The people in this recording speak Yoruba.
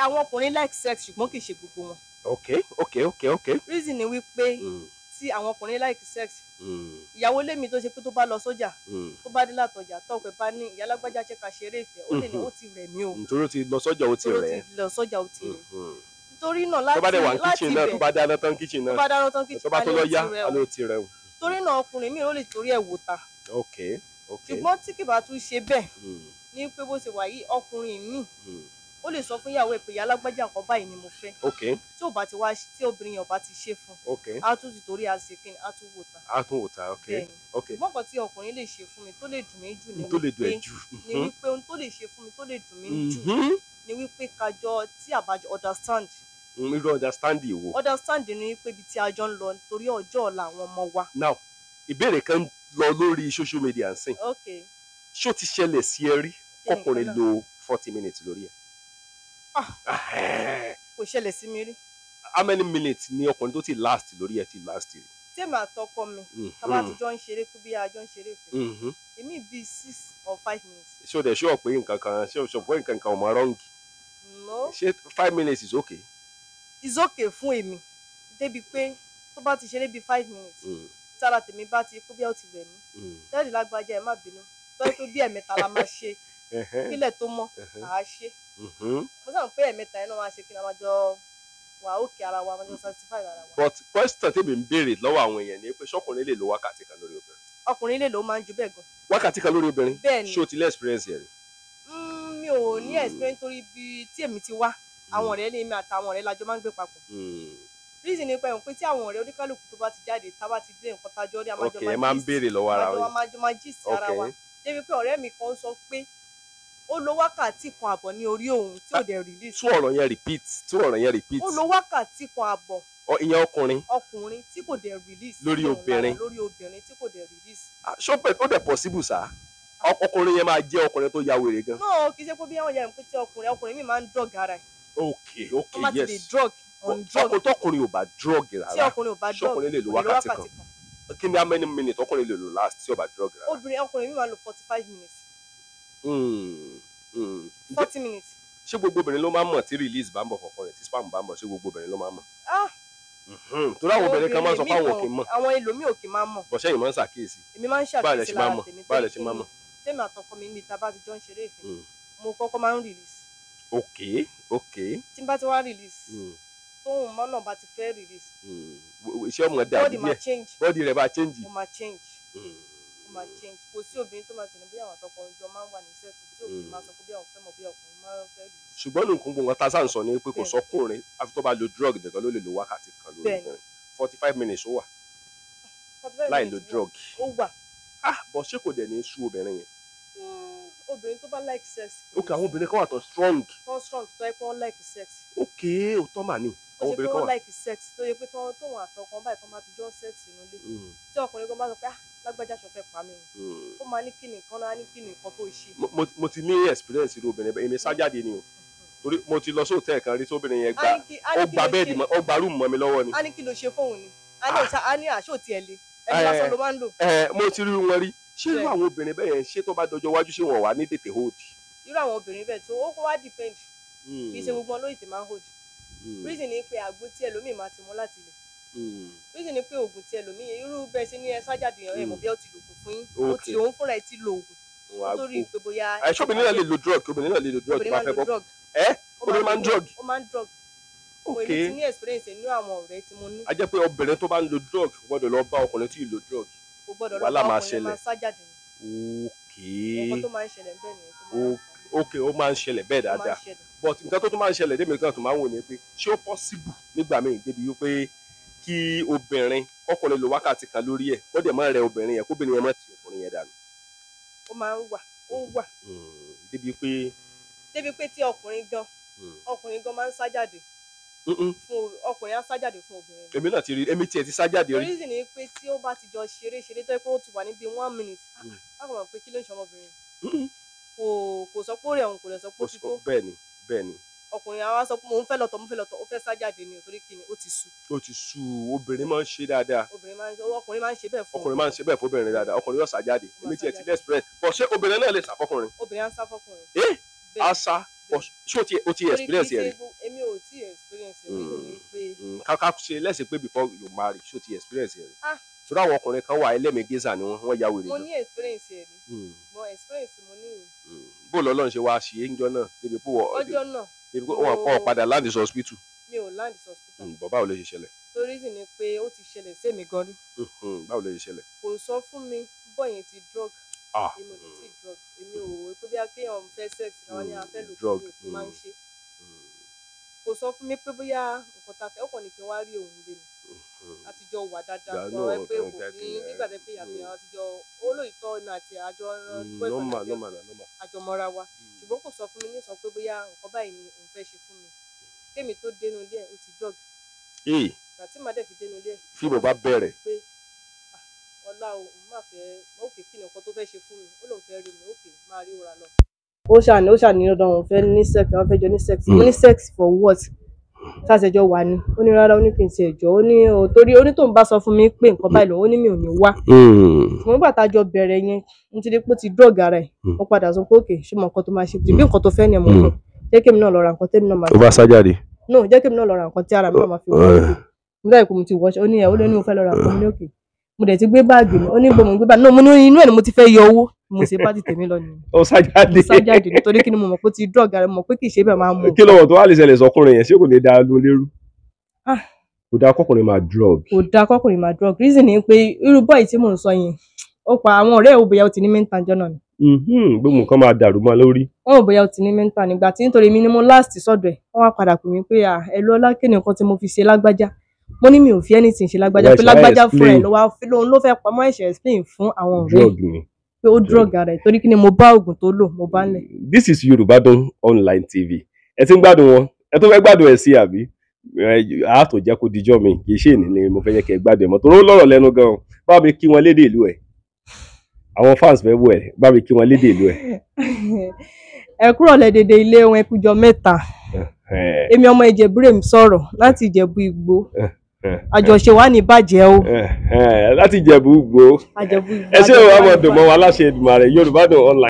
Àwọn ọkùnrin like sex, ṣùgbọ́n kì í ṣe gbogbo wọn. Ok. Reason ni wípé tí àwọn ọkùnrin like sex, ìyàwó lémi tó ṣe pé tó bá lọ sọ́jà, tó bá dé látọjà, tọpẹ bá ní, "Ìyá alágbájá, ṣe ká ṣeré ìfẹ́?" Ó lè ní, "Ó ti rẹ̀ mí o." Nítorí ó ti lọ sọ́jà, ó ti Torí ó rẹ̀. ti lọ sọ́jà, ó ti rẹ̀. Torí náà Tó bá dẹ̀ wà ní láti kitchen náà, tó ibẹ̀, bá dáná tán kitchen tó náà, bá dáná tán tó bá kitchen, tó á lọ ní ó yá, ti rẹ̀ á o. ló ti rẹ̀ o. Torí náà, ọkùnrin míì ó lè torí ẹ̀ wò ta. Ok. Ṣùgbọ́n tí kì bá tún ṣe bẹ́ẹ̀ ní pé bó ṣe wà yìí, ọkùnrin míì ó lè sọ fún ìyàwó ẹ̀ pé, "Ìyá alágbájá, nǹkan báyìí ni mo fẹ́." Tí ò bá ti wá, tí obìnrin yẹn ò bá ti ṣe fún un, á tún ti torí àṣekín, á tún wò ta. Á tún wò ta, ok. Bẹ́ẹ̀ni. Ok. Ṣùgbọ́n nǹkan tí ọkùnrin lè ṣe fún mi tó lè dùn mí jù ni Tó lè dùn ẹ́ wípé jù. ni wípé ohun tó lè ṣe fún mi tó lè dùn mí jù ni wípé kájọ tí àbájọ understand. Irú understanding wo? Understand ni wípé ibi tí a jọ ń lọ nítorí ọjọ́ ọ̀la àwọn ọmọ wa. Now, ìbéèrè kan lọ lórí social media ń sìn. Ṣó ti ṣẹlẹ̀ sí ẹ rí Kí ni nǹkan kọkùnrin náà? lo 40 minutes lórí ẹ? Ah. Kò ṣẹlẹ̀ sí mi rí. How many minutes ni ọkùnrin tó ti last lórí ẹ ti last rí? Tèmi àtọkọ mi, tá bá ti jọ ń ṣeré, pé bí a jọ ń ṣeré ìfẹ́, èmi bíi 6 or 5 minutes. Ṣé o dẹ̀ ṣọ́ pé nǹkan kan, ṣé o sọ pé nǹkan kan ò mọ wrong? No. Ṣé 5 minutes is okay? It's okay fún èmi, débi pé tó bá ti ṣeré bíi 5 minutes, tára tèmi bá ti kó bí ó ti rẹ̀ mí, "Daddy lágbájá, ẹ má bínú," tó yẹ pé bí ẹ̀mẹ́ta la máa ṣe kílẹ̀ tó mọ́, à á ṣe. Mo sábà pé ẹ̀mẹ́ta yẹn náà máa ṣe kí ni, a máa jọ wà òkè ara wa, a máa jọ satisfy ara wa. But question tèmi ń béèrè lọ́wọ́ àwọn èèyàn ni pé, ṣọkùnrin lè lo wákàtí kan lórí obìnrin? Ọkùnrin lè lò ó, máa ń ju bẹ́ẹ̀ gan. Wákàtí kan lórí obìnrin? Bẹ́ẹ̀ ni. Ṣé o ti lé experience yẹn rí? Mi ò ní experience, torí ibi tí èmi ti wá, àwọn ọ̀rẹ́ ní èmi àtàwọn ọ̀rẹ́ la jọ máa ń gbé papọ̀. Reason ni pé òun pé tí àwọn ọ̀rẹ́ oníkálukú tó bá ti jáde, tá bá ti dé, nǹkan tájọ́ rí, a máa jọ Ok, ẹ máa ń gist. béèrè lọ́wọ́ ara A yín. máa jọ máa gist ara wa, débi pé ọ̀rẹ́ mi kan sọ pé ó lo wákàtí kan àbọ̀ ní orí òun tí ò dẹ̀ release. Tún ọ̀rọ̀ yẹn repeat, tún ọ̀rọ̀ yẹn repeat. Ó lo wákàtí kan àbọ̀. Ìyẹn ọkùnrin? Ọkùnrin, tí kò dẹ̀ release. Lórí sí òun lára. Obìnrin. Lórí obìnrin, tí kò dẹ̀ release. Ah, ṣó pẹ̀ ó dẹ̀ possible sá? Ọkùnrin yẹn máa jẹ́ ọkùnrin tó ya wèrè gan. Náà kì í ṣe pé bí àwọn yẹn pé tí ọkùnrin mi máa ń drug ara ẹ̀. Wọ́n máa ti lè drug on drug. Ọkùnrin, tọkùnrin ò bá drug Tí rárá, ọkùnrin ò bá drug, ṣọkùnrin lè lo kò lè lo wákàtí kan? Kí ni, how many minutes ọkùnrin lè lò last tí ò bá drug rárá? Obìnrin, ọkùnrin mi máa ń lo 45 minutes. 40 minutes. Ṣé gbogbo obìnrin ló máa ń mọ̀ tí release bá ń bọ̀ fọkọ rẹ̀, tí sperm bá ń bọ̀? Ṣé gbogbo obìnrin ló máa ń mọ̀? Ah. Torí àwọn obìnrin kan máa ń sọ pé àwọn ò kì í mọ̀. Àwọn ẹlòmíì ò kì í máa mọ̀. Bọ̀ sẹ́yìn máa ń ṣàkíyèsí? Èmi máa ń Báwo lẹ ṣàkíyèsí ṣe máa ń lára mọ̀? tèmi. Báwo lẹ ṣe máa ń mọ̀? Tèmi àtọkọ mi níbi tá a bá ti jọ ń ṣeré ìfẹ́, mo kọ́kọ́ máa ń release. Ok. Tí n bá ti wá release, tóun mọ́ náà bá ti fẹ́ release, Iṣẹ́ ọmọ dàbí body máa díẹ̀. change. Body rẹ̀ bá change. Ó máa change, ó máa change. Kò sí obìnrin tó máa tẹ̀lé bí àwọn àtọkọ jọ máa ń wà ní set tí òbí máa sọ pé bí àwọn fẹ́ mọ̀ bí ọkùnrin máa ń fẹ́ release. Ṣùgbọ́n nǹkan gbogbo nǹkan tá a sá ń sọ ni pé kò sọkùnrin, àfi tó bá lo drug nìkan ló lè lo wákàtí kan lórí Bẹ́ẹ̀ni. obìnrin. 45 minutes ó wà 45 láì lo minutes drug? Ó wà. Ah, bọ̀ ṣé kò dẹ̀ ní sú obìnrin yẹn? Obìnrin tó bá like sex. Ok, àwọn obìnrin kan wà tó strong. Tó strong, tó yẹ pé wọ́n like sex. Ok, òótọ́ mà ní. Ó Àwọn ṣe pé obìnrin kan wọ́n wà. like sex, tó yẹ pé tóun àtọkàn báyìí tó máa ti jọ ń sex inú ilé, tí ọkùnrin kan bá sọ pé, "Ah, lágbájá, ṣo fẹ́ pa mí ni?" Ó máa ní, "Kí ni nǹkan náà?" Á ní, "Kí ni nǹkan tó ṣe?" Mo ti ní experience irú obìnrin bẹ́ẹ̀. Èmi sá jáde ni o, torí mo ti lọ sí hòtẹ́ẹ̀lì kan rí tí obìnrin yẹn Á gba ní kí á ó ní kí gba ló bed ṣe mọ́, ó gba room mọ́ mi lọ́wọ́ ni. Á ní kí ló ṣe fóun ni, á ní á ní àṣọ tiẹ̀ le ẹni lásán ló máa ń lò. Ẹ mo ti rí wọn rí. Ṣé irú Bẹ́ẹ̀. àwọn obìnrin bẹ́ẹ̀ yẹn, ṣé tó bá dọjọ́ iwájú, ṣé wọn wà ní tètè hold? Irú àwọn obìnrin bẹ́ẹ̀ tó ó kó wá depend, kì í ṣe gbogbo wọn ló tètè máa ń hold. Reason ni pé àgbo tí ẹlòmíì máa ti mú láti ilẹ̀. Reason ni pé oògùn tí ẹlòmíì, irú bẹ́ẹ̀ ṣe ní ẹ sájáde yẹn, ẹ mọ̀ bí ó ti lo oògùn fún yín, ó ti òun fúnra ẹ ti lo oògùn Wọn á nítorí gbó. pé bóyá. Ẹ ṣé obìnrin náà lè lo drug? Obìnrin náà lè lo drug tó Obìnrin bá máa ń fẹ́ lo bọ́? drug. Ẹ Ó obìnrin máa ń drug? Ó máa ń drug. Mo èmi ti ní experience nínú àwọn ọ̀rẹ́ tí mo ní. A jẹ́ pé obìnrin tó bá ń lo drug gbọ́dọ̀ lọ bá ọkùnrin tí ì lo drug. Kò gbọ́dọ̀ lọ Wàhálà bá máa ọkùnrin, ṣẹlẹ̀. máa sá jáde ni. Nǹkan tó máa ń ṣẹlẹ̀ bẹ́ẹ̀ nìyẹn, tó máa ń Ok, ó máa ń ṣẹlẹ̀ bẹ́ẹ̀ ó máa ń dáadáa. ṣẹlẹ̀. But nǹkan tó tún máa ń ṣẹlẹ̀ démi kan tó máa ń wò ni pé, ṣé ó possible nígbà míì débi wípé kí obìnrin, kọkùnrin lo wákàtí kan lórí ẹ̀, kó dẹ̀ má rẹ obìnrin yẹn, kóbìnrin yẹn má ti ọkùnrin yẹn dànù? Ó máa ń wà, ó wà. Débi pé Débi pé tí ọkùnrin gan, ọkùnrin gan máa ń sá jáde fún ọkùnrin, á sá jáde fún obìnrin. Èmi náà ti rí, èmi tiẹ̀ ti sá jáde rí. Reason ni pé tí ó bá ti jọ ṣeré ṣeré, tó yẹ pé ó ti wà níbi 1 minute, á kàn mọ̀ pé kí ló ń ṣe ọmọbìnrin. Kò sọ pé ó rẹ̀ òun, kò lè sọ pé ó ti tó. Bẹ́ẹ̀ ni. Ọkùnrin àwa sọ pé, "Mò ń fẹ́ lọ́tọ̀, mo fẹ́ lọ́tọ̀." Ó fẹ́ sá jáde ni, torí kí ni? Ó ti sú. Ó ti sú. Obìnrin máa ń ṣe dáadáa. Obìnrin máa ń ṣe, ọkùnrin máa ń ṣe bẹ́ẹ̀ fún Ọkùnrin máa ń ṣe bẹ́ẹ̀ fóbìnrin dáadáa. Ọkùnrin yóò sá jáde. Ó máa Èmi sá tiẹ̀ ti jáde. ní experience, but ṣé obìnrin náà lè sá fọkùnrin? Obìnrin á sá fọkùnrin. Ẹ Bẹ́ẹ̀. Á sá. Ṣé o ti experience ẹ̀ rí? Èmi ò tí experience ẹ̀ rí pé. Ká ṣe lẹ́sìn pé before you marry, ṣé o ti experience ẹ̀ rí? Sọ́dọ̀ àwọn ọkùnrin kan wà ẹlẹ́mìí gẹ́sà ni wọ́n ya wèrè. Mo ní experience ẹ̀ rí, mo experience mo ní. Bó lọ́lọ́run ṣe wá ṣe é ńjọ́ náà débi pé wọ́n ọjọ́ náà débi pé wọ́n kọ́ padà land hospital. Mi ò land hospital. Bọ̀ báwo ló ṣe ṣẹlẹ̀? Torí sì ni pé ó ti ṣẹlẹ̀ sí èmi gan rí. Báwo ló ṣe ṣẹlẹ̀? Kò sọ fún mi bọ́ yẹn ti drug. Èmi ò tí drug, èmi ò wò pé bí akéèyàn fẹ́ sex àwọn ni a fẹ́ lò fún mi máa ń ṣe. Kò sọ fún mi pé bóyá nǹkan ta fẹ́, ó kàn ní kí n wá rí òun lé mi. Àtijọ́ wà dáadáa sọ ẹ pé kò ní nígbà tẹ pé àti àtijọ́ olóòótọ́ inú àti àjọ àjọmọ́ra wa, ṣùgbọ́n kò sọ fún mi ní sọ pé bóyá nǹkan báyìí ni òun fẹ́ ṣe fún mi. Kémi tó dénú ilé ẹ̀ ó ti drug. Ìgbà tí màá dẹ̀ fi dénú ilé ẹ̀. Fíìmù bá bẹ̀rẹ̀. Pé ọlá o, òun máa fẹ́ òkè kí ni nǹkan tó fẹ́ ṣe fún mi, ó lóun fẹ́ rí mi, òkè máa rí òra lọ. Ó ṣàní ọ̀dọ̀ òun fẹ́ ní sex, àwọn fẹ́ jọ ní sex. Mo ní sex for what? Sáṣẹjọ wà ní. Ó ní rárá, ó ní kí n ṣe ẹjọ́, ó ní o torí ó ní tóun bá sọ fún mi pé nǹkan báyìí lòun, ó ní mi ò ní wá. Ṣùgbọ́n nígbà tá a jọ bẹ̀rẹ̀ yẹn, n ti di pé ó ti drug ara ẹ̀, ó padà sọ pé òkè ṣé mo nǹkan tó máa ṣe bí nǹkan tó fẹ́ ni mo mọ̀, jẹ́ kémi náà lọ ra nǹkan tẹ́mi náà máa fi. Ó bá sá jáde. No, jẹ́ kémi náà lọ ra nǹkan tí ara mi náà máa fi wọ́n. Mo dáì pé mo ti wọṣọ, ó ní ẹ̀ ó lé ní mo fẹ́ lọ ra nǹkan mi ní òkè. Mo dẹ̀ ti gbé báàgì mi, ó ní bo mo gbé báàgì náà, mo ní inú ẹ̀ ni mo ti fẹ́ yọ owó, mo ṣe bá ti tèmi lọ nìyẹn. Ó sá jáde. Mo sá jáde nítorí kí ni mo mọ̀ pé ó ti drug ara, mo mọ̀ pé kì í ṣe bẹ́ẹ̀ máa mú. Kí lọ́wọ́ tó wá lè ṣẹlẹ̀ sọkùnrin yẹn, ṣé kò ní da ló lérú? Kò dáa kọkùnrin máa drug. Kò dáa kọkùnrin máa drug. Reason ni pé irú boy tí mò ń sọ yẹn, ó pa àwọn ọ̀rẹ́ ẹ̀, ó bóyá ó ti ní mental jọ náà ni. Gbogbo nǹkan máa dàrú mọ́ lórí. Wọ́n ò bóyá ó ti ní mental nígbà tí nítorí mi ni mo last sọ́dọ̀ ẹ̀, wọ́n wá padà pè mí pé ẹ lọ ọlá kí ni nǹkan tí mo fi ṣe lágbájá. Mo ní mi ò fi anything ṣe lágbájá, pé lágbájá fún ẹ ló wá lóun ló fẹ́ pamọ́ ẹ̀ṣẹ̀ explain fún àwọn ọ̀rẹ́ pé ó drug ara ẹ̀ torí kí ni mo bá oògùn tó lò mo bá ń lẹ̀. This is Yorùbá Dùn Online TV. Ẹ ti ń gbádùn wọn, ẹ tó fẹ́ gbádùn ẹ̀ sí àbí a tó jẹ́ kó dijọ́ mi, kì í ṣe èní ni mo fẹ́ jẹ́ kẹ́ gbádùn ẹ̀ mọ́ torí ó lọ́rọ̀ lẹ́nu gan-an. Bá mi kí wọn lédè ìlú ẹ̀, àwọn fans fẹ́ wò ẹ̀, bá mi kí wọn lédè ìlú ẹ̀. Ẹ kúrò lẹ́dẹ̀dẹ̀ ilé wọn, ẹ kújọ mẹ́ta. Èmi ọmọ Ìjẹ̀bú rè ń sọ̀rọ̀ láti Ìjẹ̀bú Ìgbó. Àjọṣe wa ní bàjẹ́ o. Láti Ìjẹ̀bú Ìgbó. Ẹ ṣé o, àmọ̀ dùn mọ́ wa láṣẹ Èdùmàrè. Yorùbá Dùn Online.